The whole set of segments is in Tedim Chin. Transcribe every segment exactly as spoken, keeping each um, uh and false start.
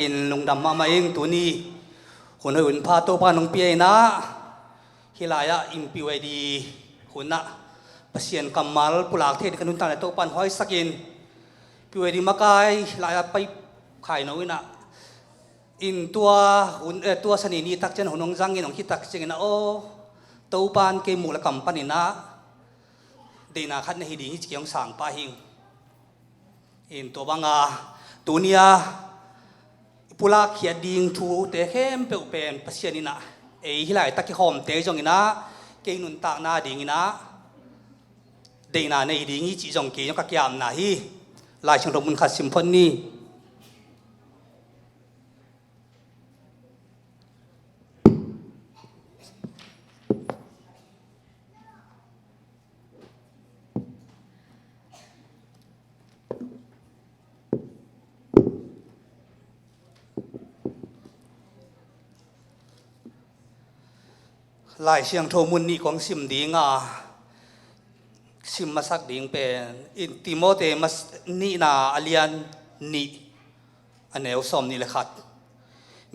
In lungdam mahmah ing. Tuni hun hoih hun pha Topa nong pia in ah, hih lai-ah in P Y D hun ah Pasian kammal pulak thei ding ka nuntakna Topa in huaisak in, P Y D makai hih lai-ah pai khai no in ah, in tua hun, eh, tua Sani ni tak ciang hun hong zang in, hong khit tak ciangin ah, aw, Topa in kei muh le kam panin ah deihna khat na hi ding hi ci kei hong sang pah hi ing. In tua banga tuni-a i pulak khiat ding thute khempeuh pen Pasian in ah ei hih laitak kikhawmte zongin ah kei nuntakna dingin ah deihna nei ding hi cih zong kei zong ka kiamna hi. Lai Siangtho mun khat sim phot ni. Lai Siangtho mun nih kong sim ding a, sim masak ding pen in Timote mas-, nihna a lian nih, a neu sawm nih le khat.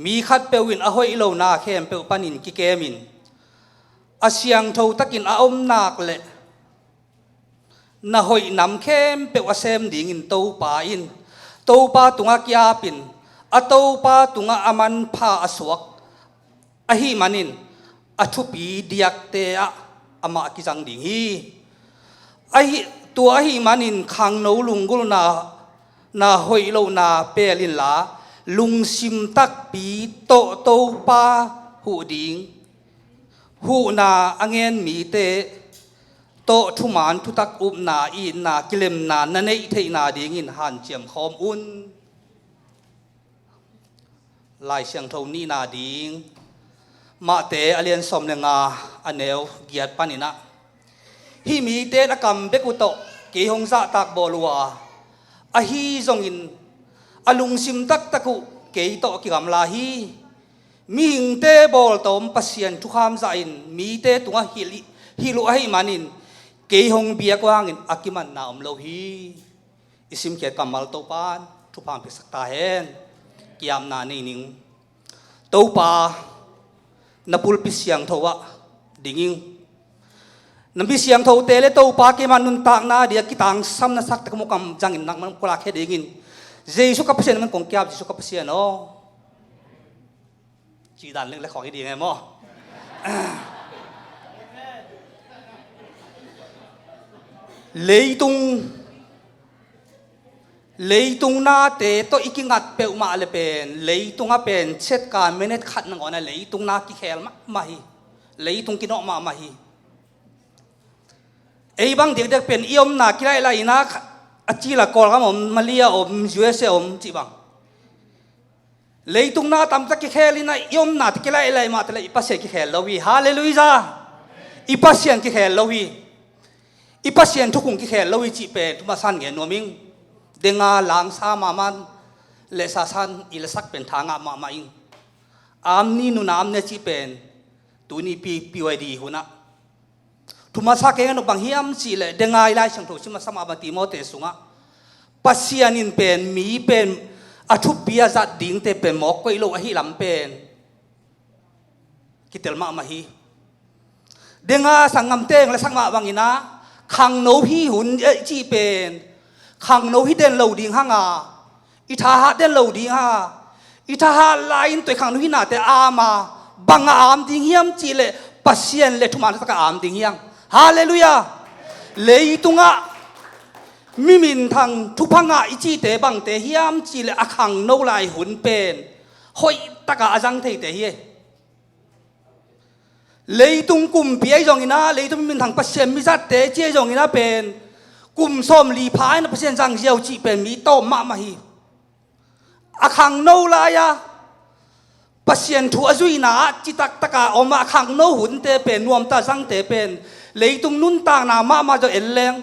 Mi khatpeuh in a hoih lona khempeuh panin kikemin, a siangtho takin a om nak le na hoih nam khempeuh a sem dingin Topa in, Topa tungah kiapin, a Topa tungah a manpha a suak ahih manin a thupi diakte ah amah kizang ding hi. Ahi, tua ahih manin khangno lunggulhna, na hoih lohna pel inla, lungsim takpi tawh Topa huh ding, huhna a ngen mite tawh thuman thutak upna, itna, kilemna na neih theihna dingin hanciam khawm un. Lai Siangtho nihna ding, Mate a lian sawm le nga, a neu giat panin ah, hih mite in a kam bek uh tawh kei hong zahtak bawl uh a, ahi zongin a lungsim taktak uh kei tawh kigamla hi. Mihingte bawltawm Pasian thukham zahin mite tungah hilh, hilh uh ahih manin kei hong biak uh hangin a kimanna om lo hi. I simkhiat kammal Topa in thupha piaksak ta hen. Kiamna nei ning. Topa, na pulpit siangtho ah ding ing. Na mi siangthote le Topa keima nuntakna dia kitangsam na sakte ka mukam zangin nangman kula khe dingin Jesu ka Pasian man kong kiap, Jesu ka Pasian aw. Cih dan leng le khawng hi ding e maw? Leitung, leitung nate tawh i kingat peuhmah le pen, leitungah pen chetka minute khat nangawn a leitung na kikhel mahmah hi. Leitung kinawh mahmah hi. Ei bang diakdiak pen i omna kilailai in ah, a cil a Kawlgam om, Malaysia om, U S A om cih bang. Leitung na tamtak kikhel in ah i omnate kilailai mah teh le i Pasian kikhel lo hi. Halleluijah. I Pasian kikhel lo hi. I Pasian thukhun kikhel lo hi cih pen thumasa in gen nuam ing. Denga langsa mahmah in, lehsa sa in i lasak pen tha ngah mahmah ing. Amni nuna amne cih pen tuni P-, P Y D hun ah thumasa kei ngan uh bang hiam cih leh, denga i Lai Siangtho sim masa mah bang Timote sungah Pasian in pen mi pen a thupi a zat dingte pen mawk koih lo ahih lam pen kitel mahmah hi. Denga sanggamte in lasak mah bangin ah khangno hi hun, eh, cih pen khangno hi den lo ding hang a, i thahat den lo ding hang a, i thahat lai-in tua i khangno hinate am a, bang a am ding hiam cih leh Pasian le thuman taktak a am ding hi hang. Halleluijah. Leitungah mi minthang thupha ngah i cihte bangte hiam cih leh a khangno lai hun pen hoih taka a zang theite hi. Leitung kumpi ahi zongin ah, leitung minthang Pasian mizatte ci ahi zongin ah pen kum sawmli pha in ah Pasian zangzia uh cih pen mi tawm mahmah hi. A khangno lai-a Pasian thu a zuihna ah citak taka om a, a khangno hunte pen, nuamta zangte pen leitung nuntakna mahmah zaw en leng,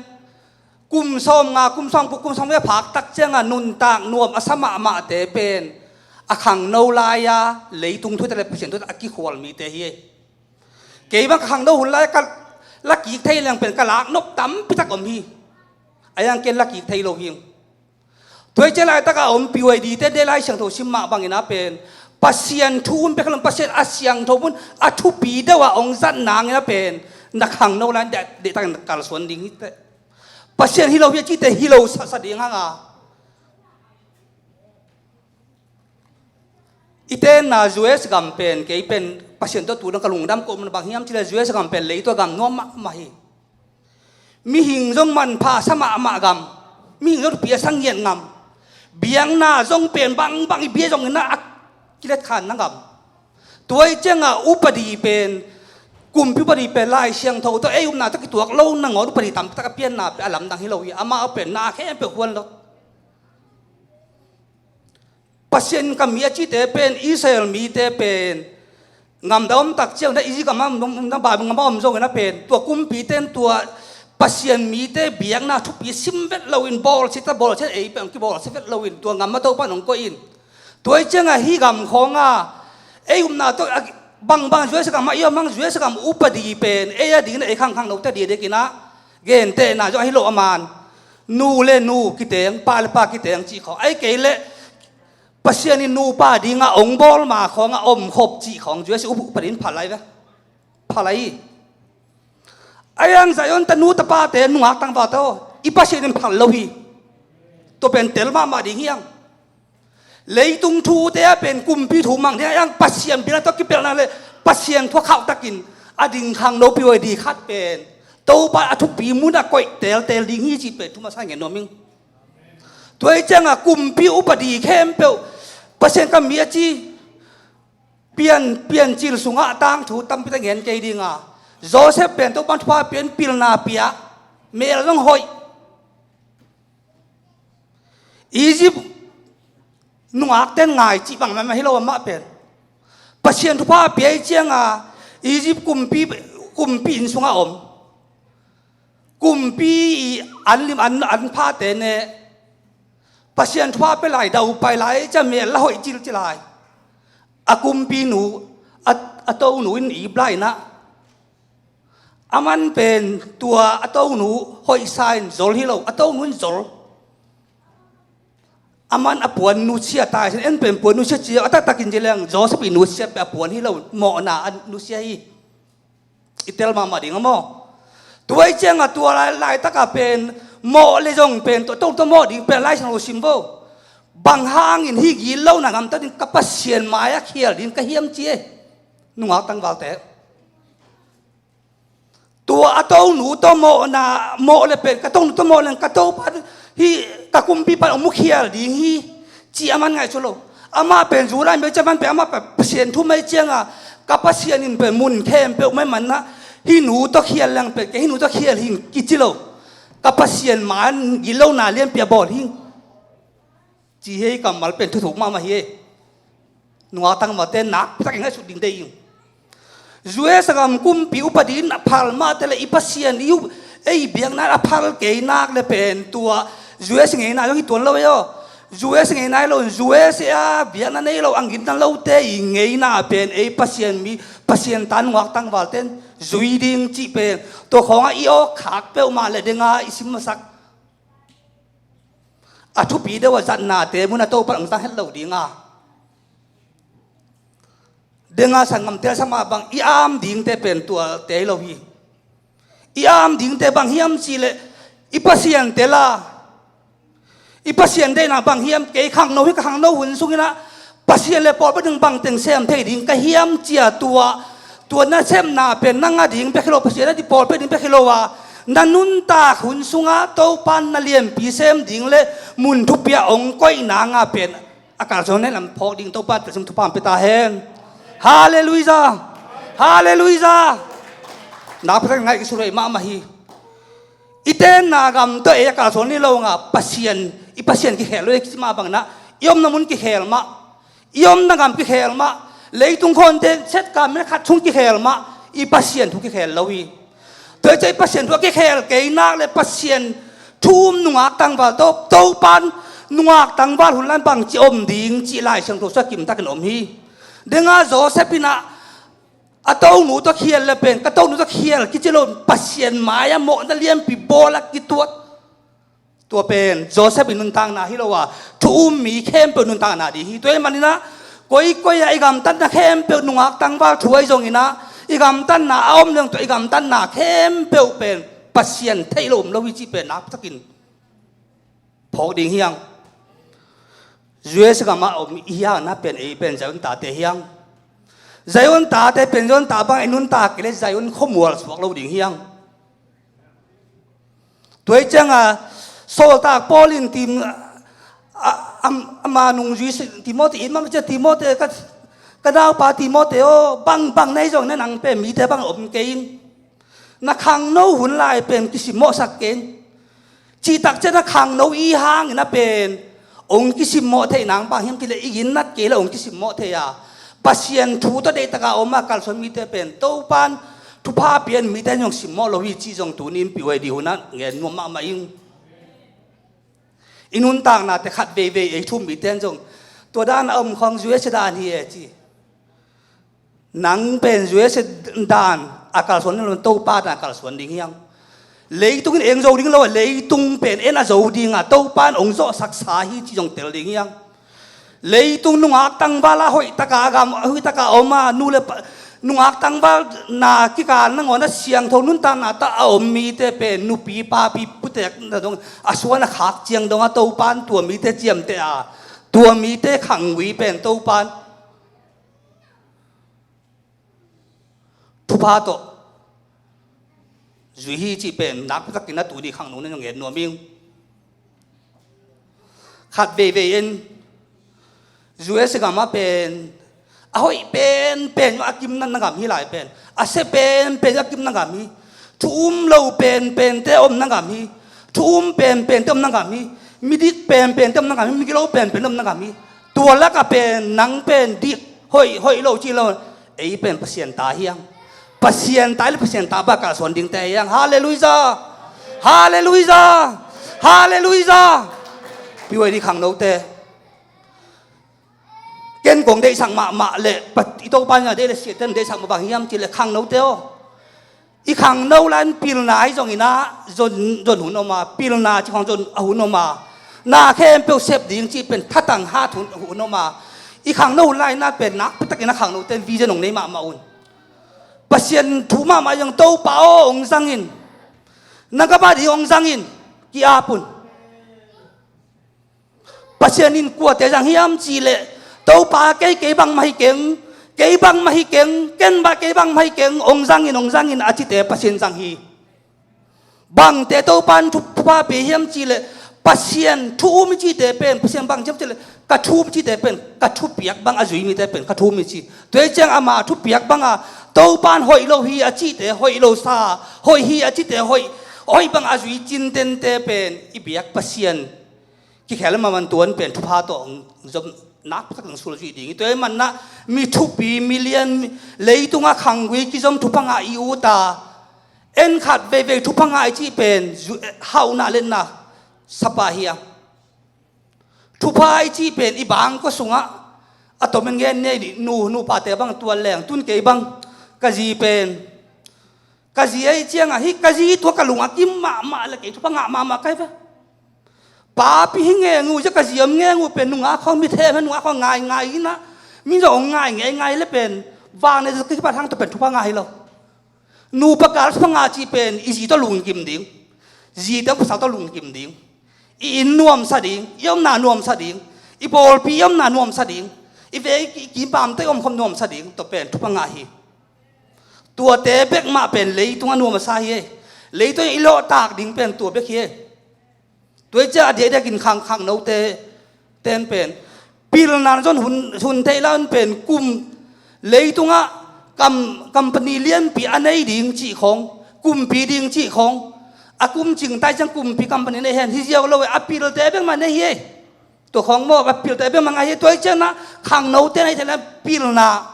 kum sawmnga, kum sawmguk, kum sawmnga phak tak ciangin nuntak nuam a sa mahmahte pen a khangno lai-a leitung thute le Pasian thute a kikhual mite hi. Kei bang ka khangno hun lai-a ka lakik thei leng pen ka laknop tampi tak om hi. A yang ken lakik thei lo hi. Tua hi ciang laitak a om P Y D te deih Lai Siangtho sim mah bangin a pen Pasian thu um pek lo, Pasian a siangtho mun a thupi deuh a hong zat nangin a pen na khangno lai deih, deihtakin na kalsuan ding hi teh. Pasian hi lo hi a cite hi lo sasa ding hang a. I tenna U S gam pen, kei pen Pasian tawh tu dong ka lungdam ko mun bang hiam cih leh U S gam pen leitung a gam nuam mahmah hi. Mihing zong manpha sa mahmah gam, mihing zong thupi a sa ngiat gam, biakna zong pen bangbang i bia zongin a kilet khan na gam. Tua hi ciangin upadi pen, kumpi upadi pen Lai Siangtho tawh ei upna tawh kituak lo nangawn upadi tampi tak a pianna pen a lamdang hi lo hi. Amau pen na khempeuh huan lo. Pasian ka mi a cite pen, Israel mite pen, gamdang om tak ciang na Egypt gam a om, na Babylon gam a om zongin a pen, tua kumpite in tua Pasian mite biakna thupi sim vet loin bawlsia ta, bawlsia ei pen kibawlsia vet loin tua gam a Topa in hong koih in. Tua hi ciangin hih gam khawng a ei upna tawh a bangbang U S gam a i om hang, U S gam upadi pen ei a dingin ei khangkhang note dingin a gentehna zong ahi lo a man. Nu le nu kiteng, pa le pa kiteng cih khawng. Ahih kei leh Pasian in nupa dingin hong bawl ma khawng a omkhop cih khawng U S upadi in phal lai ve. Phal lai hi. Ahi hang Zion tanu tapate nungak tangvalte aw, i Pasian in phal lo hi. Tua pen tel mahmah ding hi hang. Leitung thute a pen kumpi thu mang ding a, Pasian biakna tawh kipelhna le Pasian thu a khauh takin a ding khangno P Y D khat pen Topa a thupi mun a koih teltel ding hi cih pen thu masa ngen nuam ing. Tua hi ciangin kumpi upadi khempeuh Pasian ka mi a ci pian, Piancil sungah tangthu tampi tak ngen kei ding a, Joseph pen Topa in thupha pia in, pilna pia, mel zong hoih. Egypt nungakten ngai cih bang mahmah hi lo amah pen. Pasian thupha a pia hi ciangin Egypt kumpi, kumpi inn sungah om. Kumpi i an lim an, an phate ne. Pasian thupha pia lai, dau pai lai, ciang mel la hoih cilcil lai. A kumpi nu, a, a tonu in ip lai na. Aman pen tua a tonu hoihsa in zol hi lo, a tonu in zol. Aman a puan nusia tai sin, en pen puan nusia ci a, a taktakin ci leng Joseph i nusia pen a puan hi lo, mawhna a nusia hi. I tel mahmah ding a maw. Tua hi ciangin tua lai, laitaka pen mawh le zong pen tua tong tua mawh ding pen Lai Siangtho sim vo. Bang hangin hih gitlohna gamta ding ka Pasian mai-ah khial ding ka hiam ci e. Nungak tangvalte. Tua a tonu tawh mawhna, mawh le pen, ka tonu tawh mawh le ka Topa, hih ka kumpipa hong mukhial ding hi, ci a man ngaihsut lo. Amah pen Judah mi ci a man pen, amah pen Pasian thu mai cianga, ka Pasian in pen mun khempeuh mai manna, hih nu tawh khial leng pen, kei hih nu tawh khial hing kici lo. Ka Pasian man gitlohna lianpi a bawl hing. Ci hi ei kammal pen thuthuk mahmah hi ei. Nungak tangvalte nakpi takin ngaihsut ding deih ing. U S a gam kumpi upadi in a phal mah te le i Pasian i up, ei biakna a phal kei nak le pen tua U S ngeina zong hi tuan lo ei aw. U S ngeina hi lo, U S a biakna nei lo, a ngitna lote i ngeina pen ei Pasian mi, Pasian ta nungak tangvalte in zui ding cih pen tua khawngah i awk khak peuhmah le denga i sim masak. A thupi deuh a zatnate mun a Topa hong tang het lo dinga. Denga sanggamte a sa mah bang i am dingte pen tuate hi lo hi. I am dingte bang hiam cihleh i Pasian tel a, i Pasian deihna bang hiam, kei khangno hi, ka khangno hun sungin ah Pasian le pawlpi ding bangteng sem thei ding ka hiam cia tua, tua nasepna pen nang a ding bek hi lo, Pasian a ding pawlpi ding bek hi lo a, na nuntak hun sungah Topa na lianpi sem ding le mun thupi a hong koih nanga pen a kalsuan nei lam phawk ding Topa telsim thupha hong pia ta hen. Halleluijah. Halleluijah. Nakpi takin ngaih i sureih mahmah hi. I tenna gam tawh ei a kalsuan ni lo nga Pasian, i Pasian kikhel lo ei kici mah bangin ah i omna mun kikhel mah, i omna gam kikhel mah, leitung khawnte setka minute khat sung kikhel mah, i Pasian thu kikhel lo hi. Tua hi ciah i Pasian thu a kikhel kei nak le Pasian thu um nungak tangval tawh, Topa nungak tangval hun lan bangci om ding cih Lai Siangtho sua kimtakin om hi. Denga Joseph in ah a tonu tawh khial le pen, ka tonu tawh khial kici lo, Pasian mai-ah mawhna lianpi bawl a kituat. Tua pen Joseph i nuntakna hi lo a, thu um mi khempeuh nuntakna ding hi. Tua ahih manin ah koikoi ah i gamtatna khempeuh nungak tangval thu ahi zongin ah, i gamtatna a om leng tua i gamtatna khempeuh pen Pasian theih lo om lo hi cih pen nakpi takin phawk ding hi hang. U S gamah om i hi hang, na pen ei pen Zion tate hi hang. Zion tate pen Zion ta bang i nuntak kei leh Zion khuamual suak lo ding hi hang. Tua ahih ciangin sawltak Paul in Tim-, a, a, ama nungzui si-, Timothy in, mama cia Timothy, ka, ka naupa Timothy aw, bang, bang na hih zongin ah nang pen mite bang om kei in. Na khangno hun lai pen kisimmawhsak kei in. Cih tak ciangin ah khangno i hih hangin ah pen hong kisimmawh theih nang bang hiam cih leh i ginnat kei leh hong kisimmawh thei a, Pasian thu tawh deihtak a om a kalsuan mite pen Topa'n thupha pia in mite in zong simmawh lo hi cih zong tuni in P Y D hun ah gen nuam mahmah ing. I nuntaknate khat veivei ei thu um mite in zong tua dan a om khawng U S dan hi e ci. Nang pen U S dan a kalsuan ding lo, Topa dan a kalsuan ding hi hang. Leitung in eng zo ding lo, leitung pen en a zo ding a, Topa in hong zawhsaksa hi cih zong tel ding hi hang. Leitung nungak tangval a hoih taka a gam, hoih taka a om a, nu le pa, nungak tangval na kikal nangawn a siangtho nuntakna tawh a om mite pen nupi papi putek na dong a suan a khak ciang dong a Topa in tua mite ciamteh a, tua mite khanggui pen Topa in thupha tawh zui hi cih pen nakpi takin a tuni khangno na gen nuam ing. Khat veivei in U S gamah pen a hoih penpen a kimna na gam hi lai pen, a sia penpen a kimna gam hi. Thu um lo penpente omna gam hi. Thu um penpente omna gam hi. Midik penpente omna gam hi. Migilo penpen omna gam hi. Tua lakah pen nang pen dik, hoih, hoih lo ci lo. Ei pen Pasian ta hi hang. Pasian ta hi leh Pasian ta bang kalsuan dingte hi hang. Halleluijah. Halleluijah. Halleluijah. P Y D khangnote, ken kong deihsak mahmah leh, pa-, i Topa in a deih leh siate in deihsak mah bang hiam cih leh khangnote aw. I khangno lai in pilna ahi zongin ah zon, zon hun om a, pilna cih khawng zon a hun om a, na khempeuh sep ding cih pen thatang hat hun, hun om a. I khangno hun lai in ah pen nakpi takin a khangnote in vision hong nei mahmah un. Pasian thu mahmah zong Topa aw hong zang in. Na gamah ding hong zang in, ki-ap un. Pasian in kuate zang hiam cih leh, Topa kei, kei bangmah hi keng, kei bangmah hi keng, ken bang kei bangmah hi keng, hong zang in, hong zang in a cite Pasian zang hi. Bangte Topa in thu, thupha pia hiam cih leh, Pasian thu um i cihte pen, Pasian bang hiam cih leh, ka thu um i cihte pen, ka thupiak bang a zui mite pen, ka thu um i ci. Tua hi ciang ama thupiak bang a, Topa in hoih lo hi a cihte, hoih lo sa, hoih hi a cihte, hoih, hoih bang a zui cintente pen, i biak Pasian kikhel maman tuan pen thupha tawh hong zom nakpi takin hong sulzuih ding hi. Tua ahih manin ah mi thupi, mi lian, leitungah khanggui kizom thupha ngah i ut a, en khat veivei thupha ngah i cih pen zu-, hauhna letna sapa hi a. Thupha i cih pen i bangkua sungah a tomin gen nei dih, nu, nupate bang tuan leng, tun kei bang ka zi pen ka zi ahih ciangah, hih ka zi tua ka lung a kim mahmah leh kei thupha ngah mahmah ka hi ve. Papi hi ngeng uh, zia ka zi om ngeng uh pen nungak khawng mi them hen, nungak khawng ngaingai in ah, mi zong hong ngai ngeingai leh pen vanglian zong ka kipat hang tua pen thupha ngah hi lo. Nupa kal thupha ngah cih pen i zi tawh lungkim ding, zi tawh pasal tawh lungkim ding, i inn nuamsa ding, i omna nuamsa ding, i pawlpi i omna nuamsa ding, i vei i kimpamte i omkhawm nuamsa ding, tua pen thupha ngah hi. Tuate bek mah pen leitungah nuam a sa hi e. Leitung i lawhtak ding pen tua bek hi e. Tua hi ciah a diakdiakin khang, khangnote ten pen pilna zon hun, hun theih lai un pen kum leitungah kam, company lianpi a nei ding cih khawng, kumpi ding cih khawng, a kum cingtai ciang kumpi company nei hen hi ziau lo e, a pilte bek mah nei hi e. Tua khawng maw, a pilte bek mah ngah hi e. Tua hi ciangin ah khangnote nei theih lai pilna.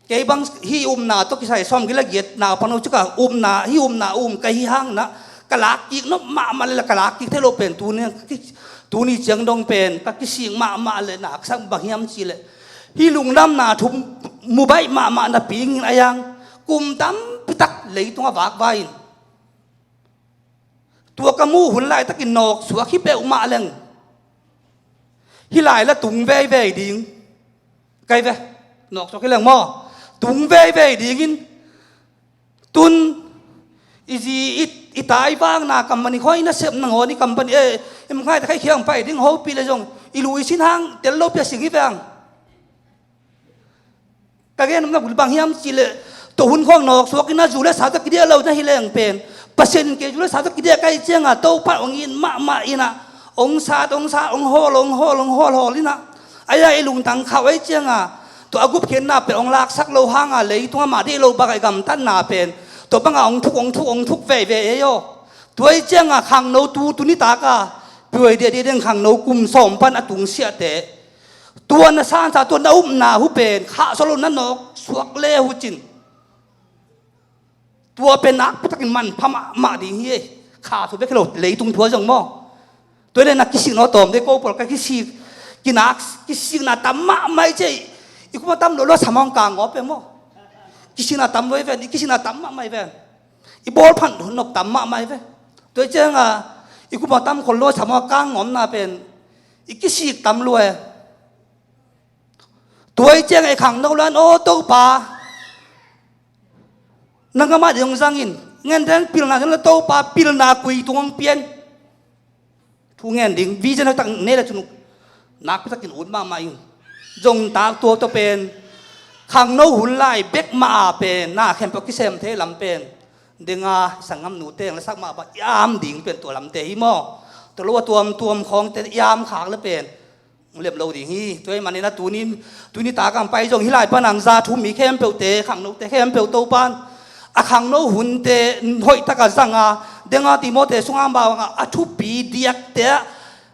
Kei bang hih upna tawh kisai sawm gil a giat naupang no cika upna, hih upna um ka hi hang na, ka lak kik nop mahmah leh ka lak kik thei lo pen tuni, tuni ciang dong pen ka kisik mahmah leh na ka sak bang hiam cih leh, hih lungdamna thu mu baih mahmah napi in a yang kum tampi tak leitungah vakvai in Tua ka muh hun laitakin nawksuak hi peuhmah leng, hih lai la tung veivei ding. Kai ve, nawksuak hi leng maw, tung veivei dingin. Tun i zi i, i tai vakna company khawng i nasep nangawn i company e, i mangai ta khai khiang pai ding hopih le zong i lui sin hang tel lo pia sing hi veng. Ka gen nopna bul bang hiam cih leh, tua hun khawng nawksuak in a zu le sa tawh kidiah lo na hi leng pen, Pasian in kei zu le sa tawh kidiah ka hih ciangah Topa hong it mahmah in ah, hong sat, hong sat, hong hawl, hong hawl, hong hawl, hawl in ah, a ia i lungtang khauh ahih ciangah tua a gupkhiatna pen hong laksak lo hangah leitungah mah deih lo bangah i gamtatna pen tua bangah hong thuk, hong thuk, hong thuk veivei ei aw. Tua ahih ciangah khangno tu, tu nitak a piuai diahdiah ding khangno kum sawm pan a tungsiahte, tua na sansa, tua na upna hu pen khahsuah lo na nawksuak le hu cin, tua pen nakpi takin manpha mahmah ding hi ei. Khahsuah bek hi lo, leitung thu ah zong maw. Tua hi leh na kisik nawn tawm ding, ko pawl ka kisik, kinak, kisikna tam mahmah i ci ei. I kum a tam lo lo sam hong kang ngawp e maw. Kisikna tam lo i ven, i kisikna tam mahmah i ven. I bawl phan nop tam mahmah i ven. Tua hi ciangah i kum a tam khol lo sam hong kang ngawpna pen i kisik tam lo e. Tua hi ciangah i khangno lan, aw Topa, nang ka mah ding hong zang in. Ngen den pilna zang la Topa, pilna kui tung hong pian. Thu ngen ding vision hoih tak nei le cun nakpi takin ut mahmah in. Zong tak tua tawh pen khangno hun lai bek mah a pen na khempeuh kisem thei lam pen, denga i sanggamnu teng le sak mah bang i am ding pen tua lamte hi maw. Tua lo a tuamtuam khawngte i am khak le pen lem lo ding hi. Tua ahih manin a tuni, tuni tak a pai zong hih lai pan a za thum mi khempeuhte, khangnote khempeuh Topan a khangno hunte hoih taka zanga, denga Timote sunga bangah a thupi diakte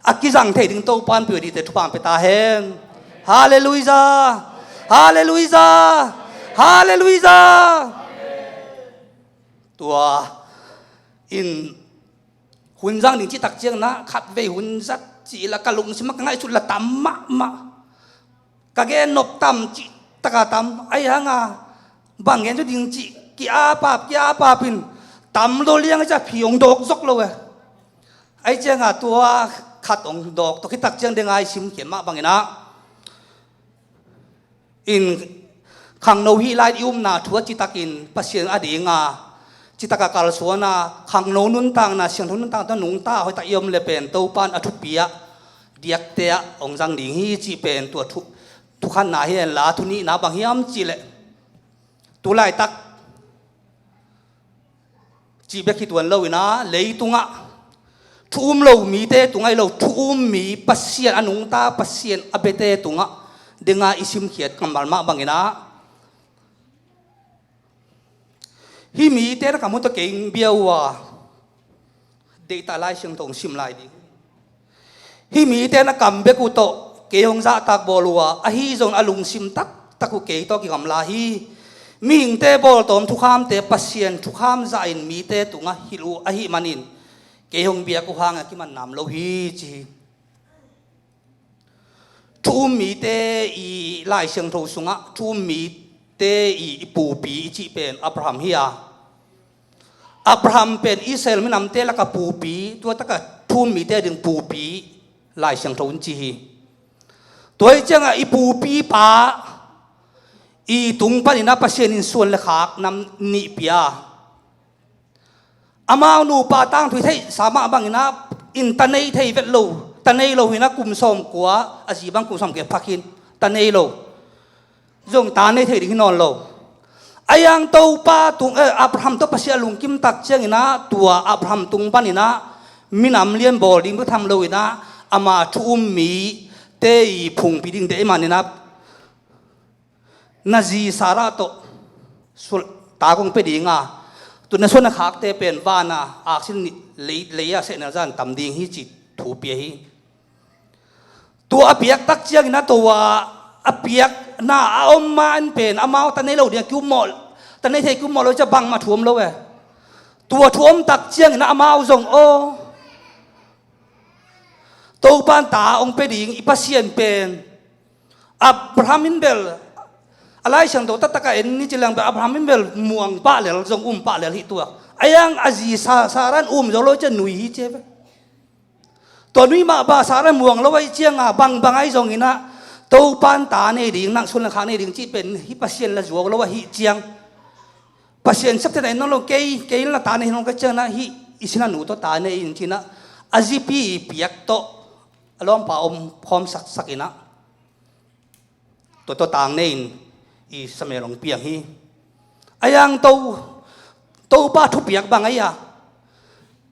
a kizang thei ding Topan piuai dingte thupha pia ta hen. Halleluijah. Halleluijah. Halleluijah. Tua in hun zang ding cih tak ciangin ah khatvei hun zat cih la ka lungsim ah ka ngaihsut la tam mahmah. Ka gen nop tam cih taka tam, ahi hanga bang gen cu ding cih ki-apap, ki-apap in tam lo liang a ci a phi hong dawk zok lo e. Ahi cianga tua khat hong dawk tawh khit tak ciang denga i simkhiat mah bangin ah, in khangno hih lai i umna thu a citakin Pasian a dinga, citaka kalsuana, khangno nuntakna, siangtho nuntakna nungta hoihtak i om le pen Topan a thupi ah diakte ah hong zang ding hi cih pen tua thu, thukhatna hi henla, thu nihna bang hiam cih leh, tu laitak cih bek hi tuan loin ah, leitungah thu um lo mite tungah hi lo, thu um mi, Pasian a nungta, Pasian a biate tungah dinga i simkhiat kammal mah bangin ah, hih mite na kam uh tawh kei hong bia uh a, deihtak Lai Siangtho hong sim lai ding. Hih mite na kam bek uh tawh kei hong zahtak bawl uh a, ahi zongin a lungsim taktak uh kei tawh kigamla hi. Mihingte bawltawm thukhamte Pasian thukham zahin mite tungah hilh uh ahih manin kei hong biak uh hangin a kiman nam lo hi, ci hi. Thu um mite i Lai Siangtho sungah thu um mite i, i pupi i cih pen Abraham hi a, Abraham pen Israel minamte laka pupi, tua taka thu um mite ding pupi Lai Siangtho in ci hi. Tua hi ciangah i pupipa i tung panin ah Pasian in suan le khak nam nih pia. Amau nupa tangthu i theihsa mah bangin ah, in ta nei thei vet lo, ta nei lo hi-in ah kum sawmkua, a zi bang kum sawmkua phak hi-in ta nei lo. Zong ta nei thei ding hi nawn lo. A iang Topa tung, eh, Abraham tawh Pasian a lungkim tak ciangin ah, tua Abraham tung panin ah minam lian bawl ding bek tham loin ah, ama thu um mite i phungpi ding deih manin ah, na zi Sarah tawh sul-, ta kong pia ding a, tu na suan na khakte pen van a, aksi nih lei, lei a sehnel zan tam ding hi, ci thu pia hi. Tua a piak tak ciangin a, tua a piakna a om ma in pen amau ta nei lo ding a ki-um mawh, ta nei thei ki-um mawh lo, cia bangmah thu om lo e. Tua thu om tak ciangin a amau zong aw, Topan ta hong pia ding i Pasian pen Abraham in bel, a Lai Siangtho taktak a en ni ci leng bel, Abraham in bel muang pah lel, zong um pah lel hi tuak. Ahi hang a zi Sa-, Sarah in um zo lo ciang nui hi ci ve. Tua nui mah bang Sarah in muang lo ahih ciangin bangbang ahi zongin ah Topa'n ta nei ding, nang suan le khak nei ding cih pen hih Pasian la zuau lo ahih ciang, Pasian septen ah en nawn lo, kei, kei la ta nei hi nawn ka ciangin ah hih i sinanu tawh ta nei in ci-in ah a zipi piak tawh a lawmpa om khawm saksak in ah tua tawh tang nei in Ishmael hong piang hi. Ahi hang To, Topa thupiak bang ahi a,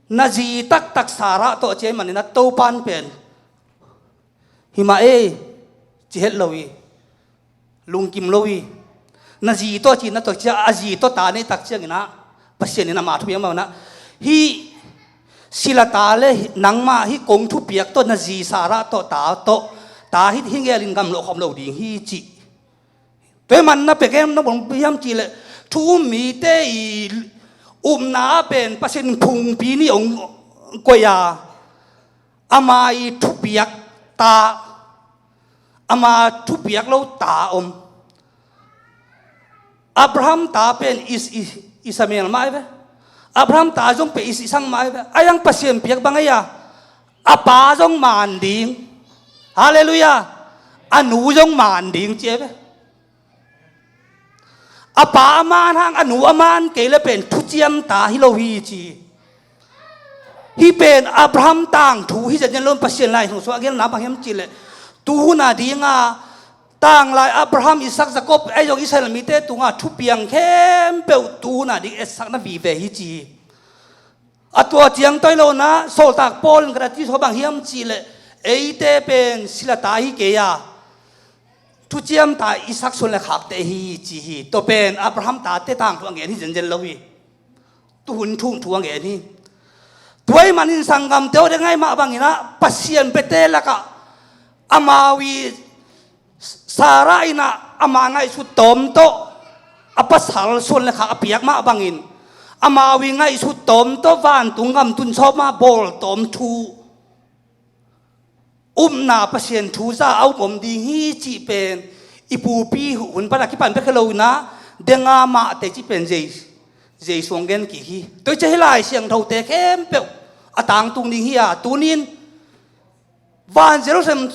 na zi taktak Sarah tawh ci ahih manin ah Topa'n pen hi mah ei ci het lo hi, lungkim lo hi. Na zi tawh ci, na tawh ci a, a zi tawh ta nei tak ciangin ah Pasian in ama thupiak mah in ah, hih sila ta le nangmah hih kong thupiak tawh na zi Sarah tawh ta tawh ta hi, hi ngelin gam loh khawm lo ding hi ci. Tua ahih manin ah pen gen na bang hiam cih leh thu um mite i upna ah pen Pasian phungpi nih hong koih a, ama i thupiak ta, ama thupiak lo ta om. Abraham ta pen Is-, Is-, Ishmael mah ahi ve. Abraham ta zong pen Is-, Isak mah ahi ve. Ahi hang Pasian piak bang ahi a, a pa zong man ding. Halleluiah. A nu zong man ding ci ahi ve. A pa a man hang a nu a man kei le pen thuciam ta hi lo hi ci. Hih pen Abraham tangthu hi zenzen lo in Pasian Lai Siangtho sungah a genna bang hiam cih leh, tu hun a ding a tanglai Abraham, Isak, Jakob ahi zong Israel mite tungah thupiang khempeuh tu hun a ding etsakna vive hi ci hi. A tua ciang tawh hi lo in ah Sawltak Paul in Galati sung ah bang hiam cih leh, eite pen sila ta hi kei a, thuciam ta Isak suan le khakte hi ci hi. Tua pen Abraham tate tangthu a ngen hi zenzen lo hi. Tu hun thu, thu a ngen hi. Tua ahih manin sanggamte aw, deng ahi mah bangin ah Pasian piate lakah amau i Sarah in ah ama ngaihsut tawm tawh a pasal suan le khak a piak mah bangin amau i ngaihsut tawm tawh vantung gam tun sawm a bawl tawm thu, upna Pasian thu za a um om ding hi cih pen i pupi hun pan a kipan bek hi lo in ah, deng a mahte cih pen Jes-, Jesu hong gen kik hi. Tua hi ciang hih Lai Siangthote khempeuh a tangtung ding hi a, tuni in van Jerusalem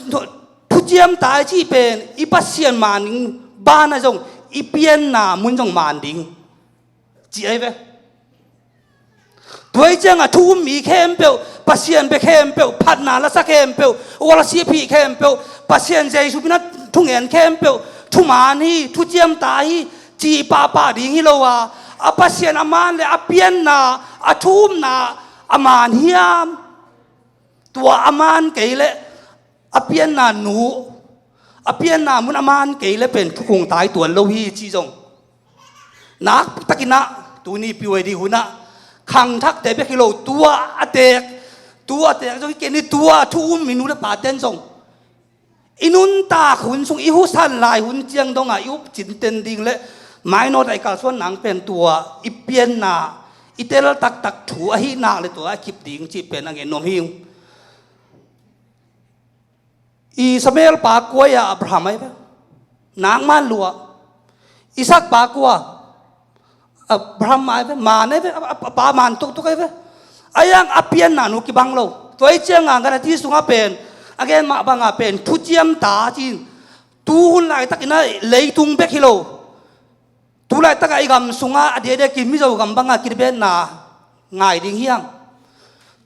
thuciam ta i cih pen i Pasian man ding ban ah zong i pianna mun zong man ding ci ahi ve. Tua hi ciangin thu um mi khempeuh, Pasian bia khempeuh, phatna lasa khempeuh, worship hih khempeuh, Pasian Jesu min a thungen khempeuh thuman hi, thuciam ta hi cih pahpah ding hi lo a, a Pasian a man le a pianna, a thu umna a man hiam? Tua a man kei leh a pianna nu, a pianna mun a man kei leh pen thukhun tai tuan lo hi cih zong nakpi takin ah tuni P Y D hun ah khangthakte bek hi lo, tua a teek, tua a teek zong hi kei ni, tua thu um mi nu le paten zong i nuntak hun sung, i husan lai hun ciang dongah i up cinten ding le mainawt ah i kalsuan nang pen tua i pianna, i tel taktak thu ahih nak le tua a kip ding cih pen a ngen nuam hi ung. Ishmael pa kua hi a, Abraham ahi ve. Nak man lua. Isak pa kua? Abraham ahi ve, man ahi ve, a, a, a pa man tuktuk ahi ve. Ahi hang a pianna nu kibang lo. Tua hi ciangin Galati sungah pen a gen mah bangah pen thuciam ta ci-in, tu hun laitakin ah leitung bek hi lo, tu laitakah i gam sungah a diakdiakin Mizo gam bangah kibetna ngai ding hi hang.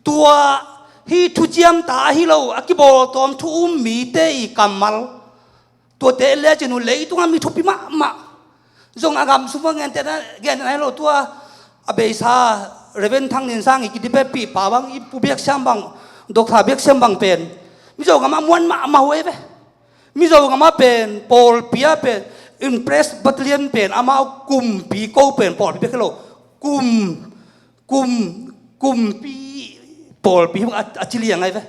Tua hih thuciam ta ahi lo, a kibawltawm thu um mite i kammal, tuate lecin uh leitungah mi thupi mahmah. Zong a gam sung bang gente na, gente na hi lo, tua a beisa Reverend Thang Nin Sang i kidipepih pa bang, i Pu Biak Siam bang, Doctor Biak Siam bang pen Mizo gamah muan mahmah uh ahi ve. Mizo gamah pen pawlpi ah pen in Presbyterian pen amau kumpi ko pen pawlpi bek hi lo, kum, kum, kumpi pawlpi a, a ci liang ahi ve.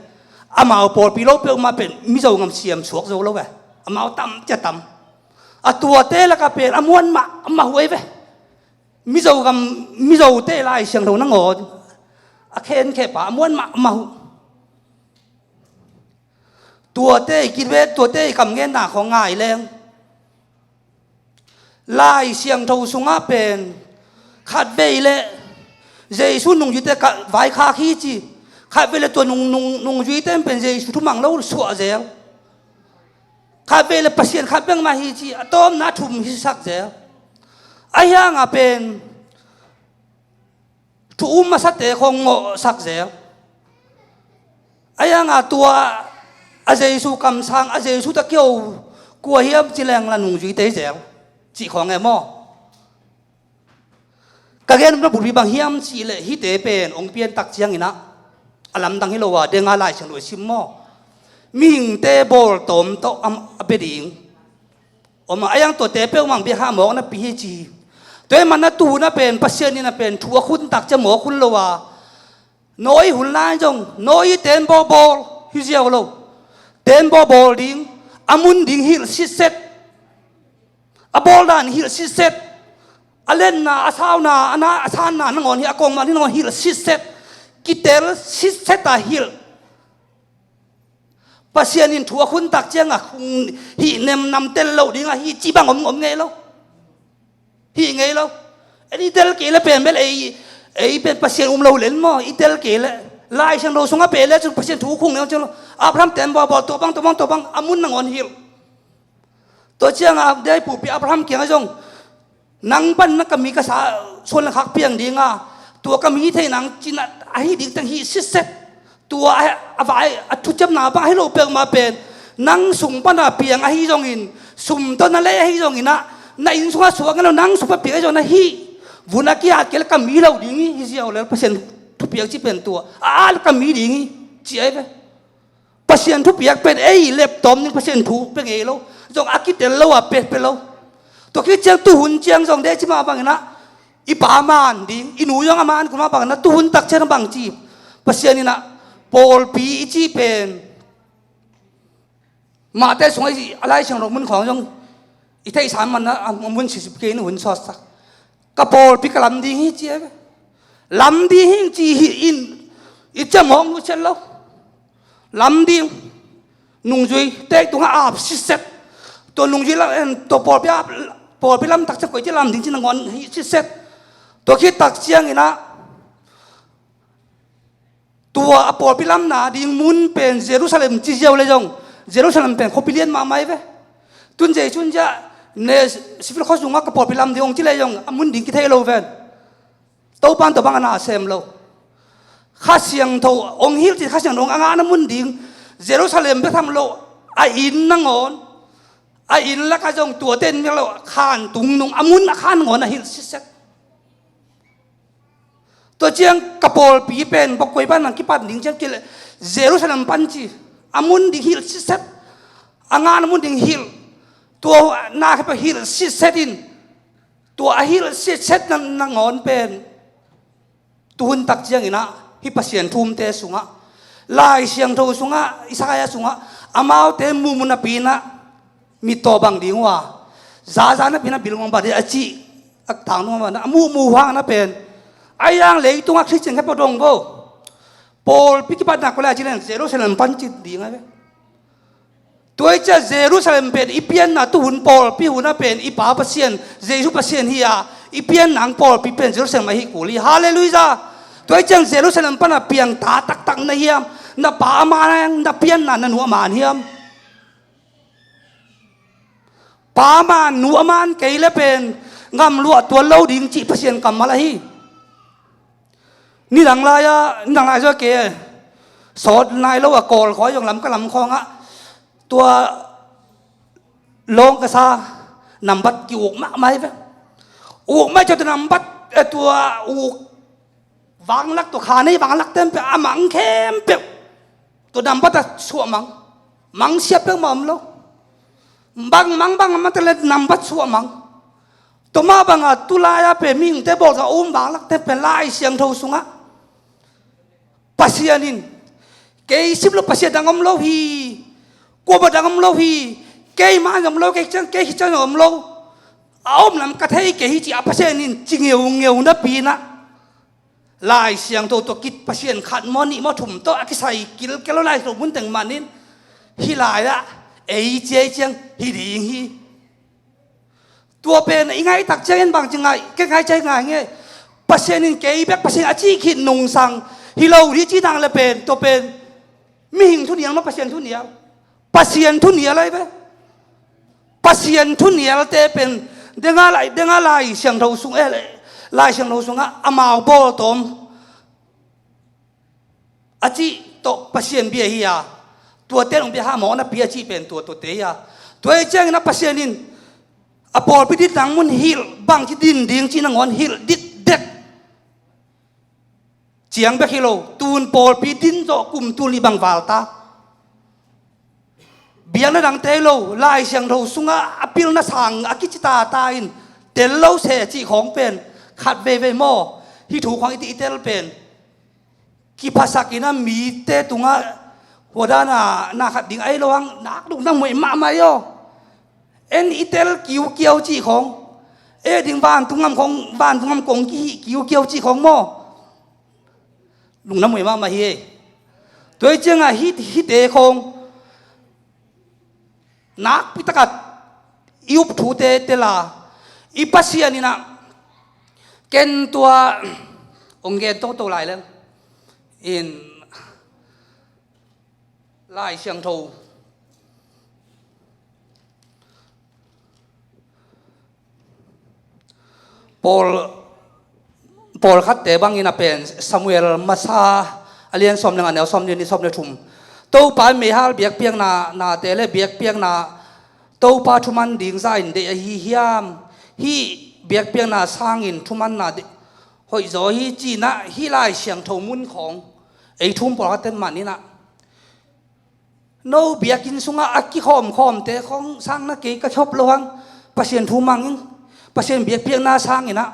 Amau pawlpi lo peuhmah pen Mizo gam siam suak zo lo ve. Amau tam cia tam. A tuate lakah pen a muan mahmah uh ahi ve. Mizo gam, Mizote Lai Siangtho nangawn a khenkheh pa a muan mahmah uh. Tuate i kivet, tuate i kamgenna khawng ngai leng, Lai Siangtho sungah pen khatvei leh Jesu nungzuite ka vaikhak hi ci. Khatvei le tua nung, nung, nungzuite in pen Jesu thumang lo suah zel. Khatvei le Pasian khat bek mah hi ci, a tawpna thum hisak zel. Ahi hangah pen thu um masate khong ngawhsak zel. Ahi hangah tua a Jesu kamsang, a Jesu takio kua hiam ci leng la nungzuite zel cih khong e maw? Ka gen nopna bulpi bang hiam cih leh hihte pen hong piantak ciangin ah a lamdang hi lo a, denga Lai Siangtho i sim maw? Mihingte bawltawm tawh a bia ding. Om a, a yang tuate peuhmah bia kha mawk napi hi ci hi. Tua ahih manin a tuhun a pen Pasian in a pen thu a khuntak ciang mawk hun lo a, Noah hun lai zong Noah ten bawlbawl hi ziau lo. Ten bawlbawl ding, a mun ding hilh sitset. A bawldan hilh sitset. A lenna, a sauna, a na, a sanna nangawn hi, a kongmah hi nangawn hilh sitset. Kitel sitset a hilh. Pasian in thu a khuntak ciangah khung hih nem nam tel loh dingah hih ci bang om, om ngei lo. Hih ngei lo. En i tel kei le pen bel ei, ei pen Pasian um lo len maw, i tel kei le. Lai Siangtho sungah pen le cun Pasian thu khung ngei lo. Abraham ten bawlbawl, tua bang, tua bang, tua bang, a mun nangawn hilh. Tua ciangah dei pupi Abraham kiangah zong, nang pan na ka mi ka sa suan le khak piang dinga, tua ka mi thei nang cina ahi ding teng hi sitset. Tua a, a vai, a thuciamna bang ahi lo peuhmah pen, nang sung pana piang ahi zongin, sum tawh na lei ahi zongin ah, na inn sungah suak ngei lo, nang sung pana piang ahi zongin na hih vun a kiat kei le ka mi lo ding hi, hi ziau le Pasian thupiak ci pen tua a, a ka mi ding hi, ci ahi ve. Pasian thupiak pen ei leptawm ding Pasian thu pia ngei lo. Zong a kitel lo a pia, pia lo. Tua khit ciang tuhun ciang zong dei ci mah bangin ah i pa a man ding, i nu zong a man kul mah bangin ah tuhun tak ciang bang ci. Pasian in ah pawlpi i cih pen Mate sungah i, a Lai Siangtho mun khawng zong i theihsa man a, a mun sisip kei in hun sawtsak. Ka pawlpi ka lam ding hi ci e ve. Lam ding hi ci hi in i cem hawng nusiat lo. Lam ding, nungzui tek tungah ap sitset. Tua nungzui lam, em, tua pawlpi ap, pawlpi lam tak ciang koici lam ding ci nangawn hi sitset. Tua khit tak ciangin ah tua a pawlpi lamna ding mun pen Jerusalem ci ziau le zong, Jerusalem pen khuapi lian mahmah hi ve. Tun Jesu in zia ne sifil khuasungah ka pawlpi lam ding hong ci le zong a mun ding kithei lo ven. Topa in tua bang a na sem lo. Kha Siangtho hong hilh cin, Kha Siangtho hong a ngahna mun ding Jerusalem bek tham lo, a inn nangawn, a inn lakah zong tuate in bek lo, khan tung nung a mun a khan nangawn a hilh sitset. Tua ciang ka pawlpi pen bawkkoi pan nang kipan ding ciang kileh Jerusalem pan ci, a mun ding hilh sitset. A ngahna mun ding hilh. Tua na khempeuh hilh sitset in, tua a hilh sitset na, nangawn pen tuhun tak ciangin ah hih Pasian thu umte sungah, Lai Siangtho sungah, Isaiah sungah, amaute muhmuh napi in ah mittaw bang ding uh a, zaza napi in ah bilung bang bang ding a cih a tang nung a, a muhmuh uh hang na pen, a yang leitungah Khristian khat peuh dong bo. Pawlpi kipatna kua lai ci leng Jerusalem pan ci ding a ve. Tua hi ciah Jerusalem pen i pianna tuhun pawlpi hun a pen i Pa Pasian, Jesu Pasian hi a, i pianna ang pawlpi pen Jerusalem ahi kul hi. Halleluiah. Tua hi ciang Jerusalem pan a piang ta taktak na hiam? Na pa a man, na pianna na nu a man hiam? Pa a man, nu a man kei le pen ngamluah tuan lo ding cih Pasian kammal ahi. Nidang lai-a, nidang lai zua ke sawt nai lo a Kawl khua zong Lamka lam khawngah tua lawng ka sa nambat ki-uk mahmah hi ve. Uk mah ciah tua nambat, eh, tua uk vanglak, tua kha nei vanglak teng peuh a mang khempeuh tua nambat a suah mang. Mang siap peuhmah om lo. Bang mang bang a mate le nambat suah mang. Tua mah bangah tulai-a pen mihingte bawlsa um vanglak teng pen Lai Siangtho sungah Pasian in, kei sip lo Pasian dang om lo hi, kuamah dang om lo hi, kei mah om lo, kei ciang, kei hi ciang om lo. A om lam ka thei kei hi ci a Pasian in ci ngeungeu napi in ah Lai Siangtho tawh kit Pasian khat maw nih maw thum tawh a kisai kilkel lo Lai Siangtho mun teng man in hih lai-ah ei ciai ciang hi ding hi. Tua pen i ngaihtak ciangin bangci ngaih, kei ngaih ciai ngai ngei. Pasian in kei bek Pasian a cih khit nungsang hi lo dih cih nang le pen, tua pen mihing thunial maw, Pasian thunial? Pasian thunial ahi ve. Pasian thunialte pen denga lai, denga Lai Siangtho sung, eh, Lai Siangtho sungah amau bawltawm a cih tawh Pasian bia hi a, tuate hong bia ha maw, na pi a cih pen tua, tuate hi a. Tua hi ciangin a Pasian in a pawlpi dinna mun hilh, bangci din ding cih nangawn hilh ditdet ciang bek hi lo, tun pawlpi din zawh kum tul nih bang val ta. Biakna dangte hi lo, Lai Siangtho sungah a pilna sang a kici tata in tel lo se cih khawng pen khat veivei maw? Hih thu khawng i ti i tel pen kiphasak in a mite tungah hua dana na khat ding ahi lo hang, nak lungdam muai mahmah hi aw. En i tel kiukiau cih khawng, eh, ding vantung ngam khawng, vantung ngam kong kihih kiukiau cih khawng maw? Lungdam muai mahmah hi. Tua hi ciangah hih, hihte khawng nakpi takin i up thute tel a, i Pasian in a, ken tua hong gen toto lai leng in Lai Siangtho Paul, pawlkhatte bangin a pen Samuel masa a lian sawm le nga, neu sawm nih, sawm le thum. Topa meihal biakpiakna, nate le biakpiakna, Topa thuman ding zah in deih ahi hiam? Hih biakpiakna sangin thumanna deih hoih zaw hi, ci-in a hih Lai Siangtho mun khawng ei thu-um pawlkhatte man in a, no biakinn sungah a kikhawmkhawmte khawng sang na kei ka khop lo hang, Pasian thu mang in, Pasian biakpiakna sangin a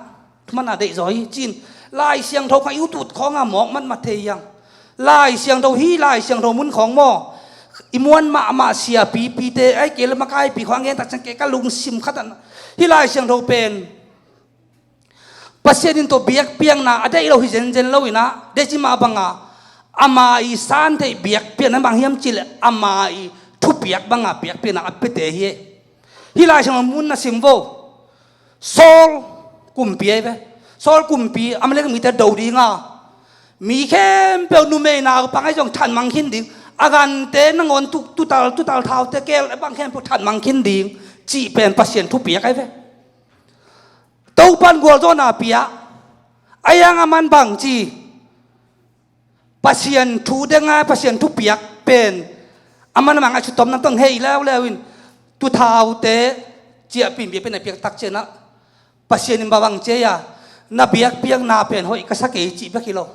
thumanna deih zaw hi, ci-in Lai Siangtho khawng i ut ut khawng a mawk matmat thei hi hang. Lai Siangtho, hih Lai Siangtho mun khawng maw, i muan mahmah siapipite, ahih kei leh makaipi khawng a gen tak ciang kei ka lungsim khat ah, hih Lai Siangtho pen Pasian in tua biakpiakna a deih lo hi zenzen lo in a, deih ci mah bang a, ama i san theih biakpiakna bang hiam cih leh ama i thupiak bang a biakpiakna a piate hi. Hih Lai Siangtho mun na sim vo. Saul kumpi ahi ve. Saul kumpi, Amalek mite do ding a, mi khempeuh, numei naupang ahi zong thatmang khin ding, a gante nangawn tu, tutal, tutal thaute, keel bang khempeuh thatmang khin ding cih pen Pasian thupiak ahi ve. Topa'n gualzawhna pia, a hiang a man bang ci, Pasian thu deng a, Pasian thupiak pen a man a mang a, thutom na tong hei leuleu in, tuthaute ciahpih in biakpiakna piak tak ciangin a, Pasian in bang ci a, na biakpiakna pen hoih ka sa kei cih bek hi lo.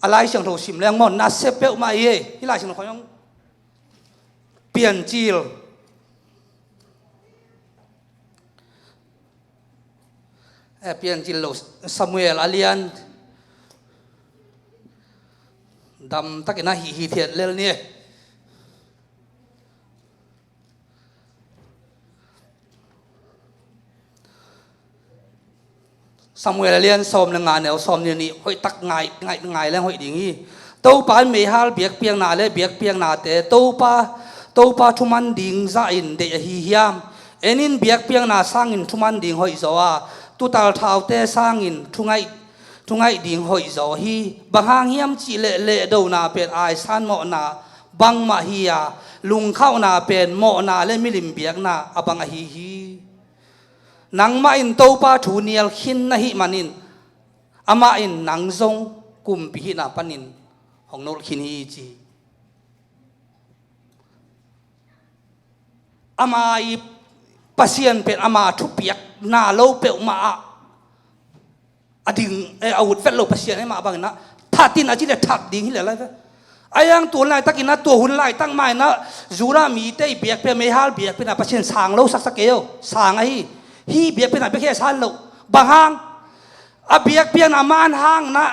A Lai Siangtho sim leng maw, na sia peuhmah hi. Hih Lai Siangtho khawng Piancil, eh, Piancil lo, Samuel a lian, dam takin a hih hithiat lel ni. Samuel a lian sawm le nga, neu sawm nih, nih hoih tak ngai, ngai, ngai leng hoih ding hi. Topa meihal biakpiakna le biakpiaknate Topa, Topa thuman ding zah in deih ahi hiam? En in, biakpiakna sangin thuman ding hoih zaw a, tutal thaute sangin thungaih, thungaih ding hoih zaw hi. Bang hang hiam cih leh lehdona pen aisan mawhna bangmah hi a, lungkhauhna pen mawhna le milim biakna a bang ahi hi. Nangmah in Topa thu nial khin na hih manin, amah in nang zong kumpi hihna panin hong nolh khin hi, ci. Ama i Pasian pen ama thupiakna lo peuhmah ah a ding, eh, a ut vet lo Pasian ahi mah bangin a, that in a cih leh that ding hi lel ahi ve. A hiang tua laitak in a, tua hun laitak mah in a, Judah mite i biakpiak, meihal biakpiakna Pasian sang lo saksak kei o, sang ahi. Hih biakpiakna bek hi a san lo. Bang hang? A biakpiakna man hang in a,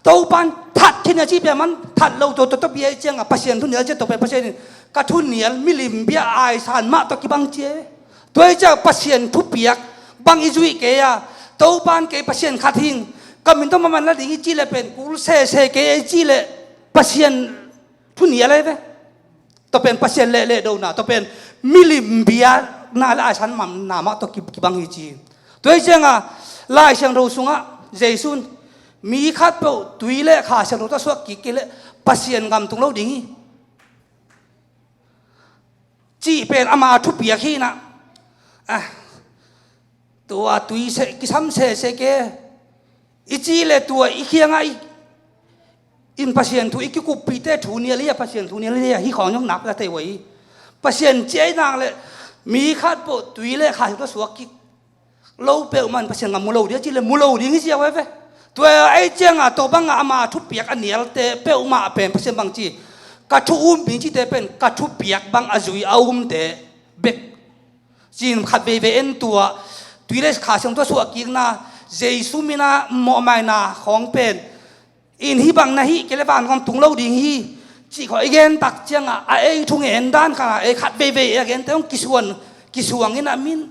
Topa'n that khin a cih pen man that lo, tua, tua, tua bia i ciang a, Pasian thu nial ciang tua pen Pasian in ka thu nial milim bia aisan mah tawh kibang ci e. Tua hi ciang Pasian thupiak bang i zuih kei a, Topa'n kei Pasian khat hing, ka min tawh maman la ding i cih leh pen kul sese kei a i cih leh Pasian thu nial ahi ve. Tua pen Pasian leh, lehdona, tua pen milim biakna le aisan mamna mah tawh ki, kibang hi ci. Tua hi ciang a, Lai Siangtho sungah Jesu in mi khat peuh tui le Kha Siangtho tawh suak kik kei leh Pasian gam tung lo ding hi, cih pen ama thupiak hi inah. Ah, tua tui seh kisam sese ke i cih leh tua i kiangah i in Pasian thu i kikuppihte thu nial hi a, Pasian thu nial hi a, hih khawng zong nak pia thei uh hi. Pasian ciah i nak leh mi khat peuh tui le Kha Siangtho suak kik lo peuhmah in Pasian gam mu lo ding a cih leh mu lo ding hi ziau ve ve. Tua ei ciangah tua bangah ama thupiak a nialte peuhmah pen Pasian bang ci, ka thu um mi cihte pen ka thupiak bang a zui a umte bek ci-in khat veivei en tua tui le Kha Siangtho suah kikna, Jesu minah mawhmaina khawng pen in hih bang na hih kei leh van gam tung lo ding hi, cih khawng i gen tak ciangah a ei thungen dan khat a ei khat veivei a gente hong kisuan, kisuang inah min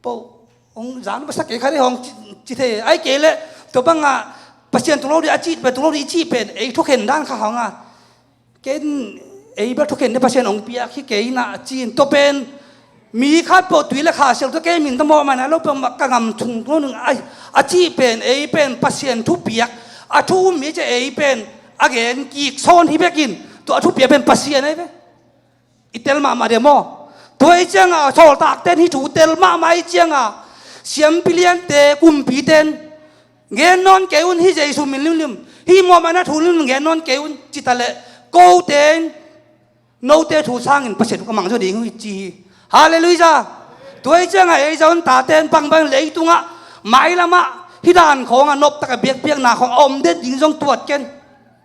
po hong zang masak kei khat ei hong ci, ci thei. Ai kei leh tua bangah Pasian tung lo ding a cih pen, tung lo ding i cih pen ei thukhen dan khat hong a, ken ei bel thukhen ding Pasian hong piak hi kei inah ci-in tua pen mi khat peuh tui le Kha Siangtho kei min tawh mawhmaina lo peuhmah ka gam tung lo ding a, a cih pen ei pen Pasian thupiak a thu um mi ci ei pen a gen kik sawn hi bekin tua a thupiak pen Pasian ahi ve. I tel mahmah dia maw? Tua i ciangah sawltakte in hih thu tel mahmah i ciangah siampi liante, kumpite in gen nawn kei un, hih Jesu min limlim, hih mawhmaina thu limlim gen nawn kei un ci ta leh kote in note thu sangin Pasian thu ka mang zaw ding uh hi ci hi. Halleluiah. Tua i ciangah ei Zion tate in bangbang leitungah mailamah hih dan khawngah noptak a biakpiakna khawng a om den ding zong tuat ken.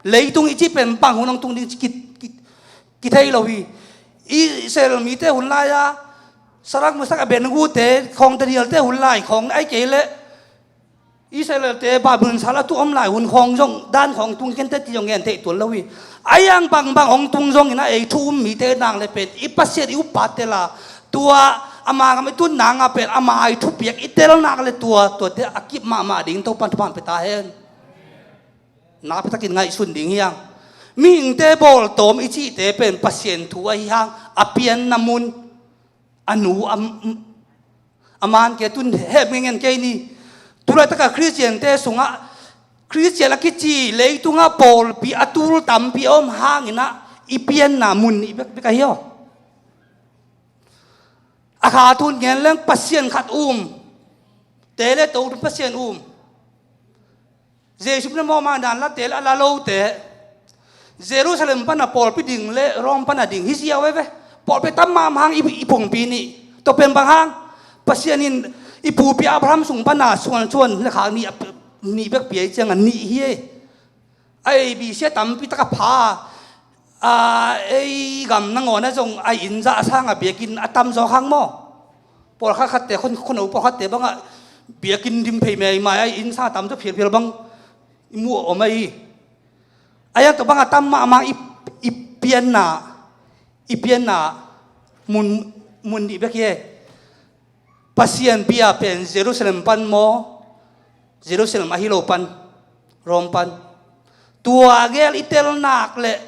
Leitung i cih pen bang hun hong tung ding ci ki, ki, kithei lo hi. Israel mite hun lai-a Sadrak, Mesak, Abednego-te khawng, Daniel-te hun lai khawng ai kei leh Israel-te Babylon sal a tu om lai hun khawng zong dan khawng tung kente ci zong gen theih tuan lo hi. A iang bangbang hong tung zongin a ei thu um mite nak leh pen i Pasian i uppa tel a, tua ama gam i tun nang a pen ama i thupiak i tel nak leh tua, tuate a kip mahmah ding Topan thupha pia ta hen. Nakpitakin ngaihsun ding hiang. Mihingte bawltawm i cihte pen Pasian thu ahi hang a pianna mun a nu a, a man kei tun hep ngengen kei ni. Tulaitaka Khristiante sungah Khristian a kici leitungah pawlpi a tul tampi a om hanginah i pianna mun nih bekbek ahi aw. A kha tun ngen leng Pasian khat um. Te le to tun Pasian um. Jesu pen mawhmaina dan late le a la lote Jerusalem pana pawlpi ding le Rome pana ding hi ziau veve. Pawlpi tam mahmah hang i, i pumpi nih. Tua pen bang hang Pasian in i pupi Abraham sung pana suansuan le khak nih a, nih bek pia i ciangah nih hi ei. A ei bisia tampi taka pha a, ei gam nangawn a zong a inn zah sanga biakinn a tamzaw khang maw? Pawlkhat khatte, khon, khonno pawlkhatte bangah biakinn dim phei meimai a inn sanga tamzaw phialphial bang i muh a om ahi. A iang tua bangah tam mahmah i, i pianna, i pianna mun, mun nih bek hi e. Pasian bia pen Jerusalem pan maw? Jerusalem ahi lo pan, Rome pan. Tua gel i tel nak leh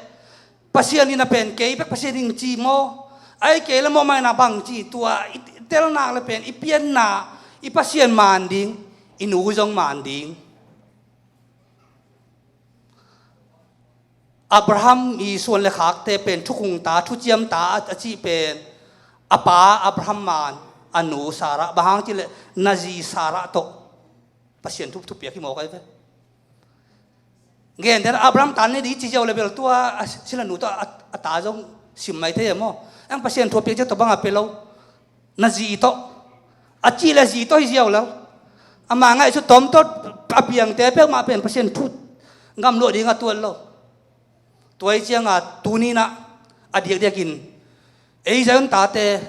Pasian in a pen kei bek Pasian in ci maw? Ai kei le mawhmaina bang ci, tua i tel nak leh pen i pianna i Pasian man ding, i nu zong man ding. Abraham i suan le khakte pen thukhungta, thuciamta a, a cih pen a pa Abraham man a nu Sarah, bang hang cih leh na zi Sarah tawh Pasian thu, thupiak hi mawk ahi ve. Gentehna Abraham tan ne ding ci ziau le bel tua a silanu tawh a, a ta zong sim mai thei e maw? Ang Pasian thupiak ziau tawh bangah pia lo. Na zi tawh. A cih le zi tawh hi ziau lo. Ama ngaihsut tawm tawh a piangte peuhmah pen Pasian thu gamluah ding a tuat lo. Tua hi cianga tuninah a diakdiakin ei Zion tate,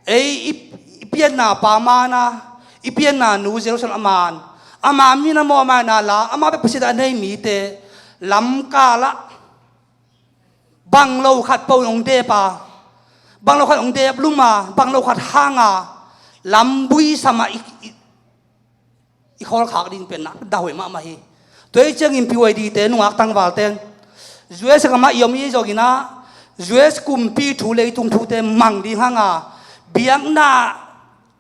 ei i, i pianna pa mana, i pianna nu Jerusalem a man, ama mina mawhmaina la, ama bek Pasian a nei mite lamkalah bang lo khat po hong dep a, bang lo khat hong dep lum a, bang lo khat hang a, lambui samah i, i, i khawlkhak ding pen nak dah hoih mahmah hi. Tua hi ciangin P Y D te nungak tangvalte in U S gamah i om i zongin ah U S kumpi thu leitung thute mang ding hang a, biakna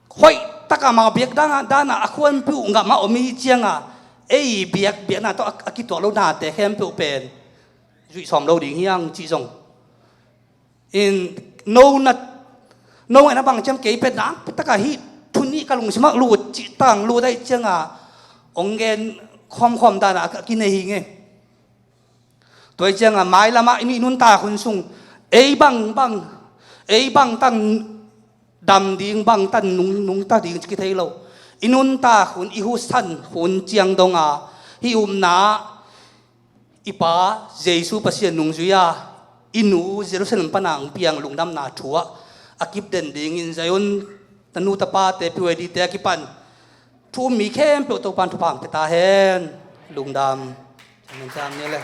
hoih Taka amau biak dana, dana a khuanpeuh ngamah om i cianga, ei biak, biakna tawh a, a kituak lo nate khempeuh pen zuih sawm lo ding hiang cih zong. In no na, no ngaihna bang ciang kei pen nak taka hi, thu nih ka lungsimah lut cih tang lut ahi cianga, ong gen khawmkhawm dana a kinei hi nge. Tua hi cianga mailamah i nuntak hun sung ei bang bang, ei bang tang dam ding, bang tan nung, nungta ding ci kithei lo. I nuntak hun, i husan hun ciang donga hih upna i Pa Jesu Pasian nungzui a i nu Jerusalem pana ang piang lungdamna thu ah a kipden dingin Zion tanu tapate P Y D te a kipan thu um mi khempeuh Topan thupha ang pia ta hen. Lungdam. Amen. Tam ni le.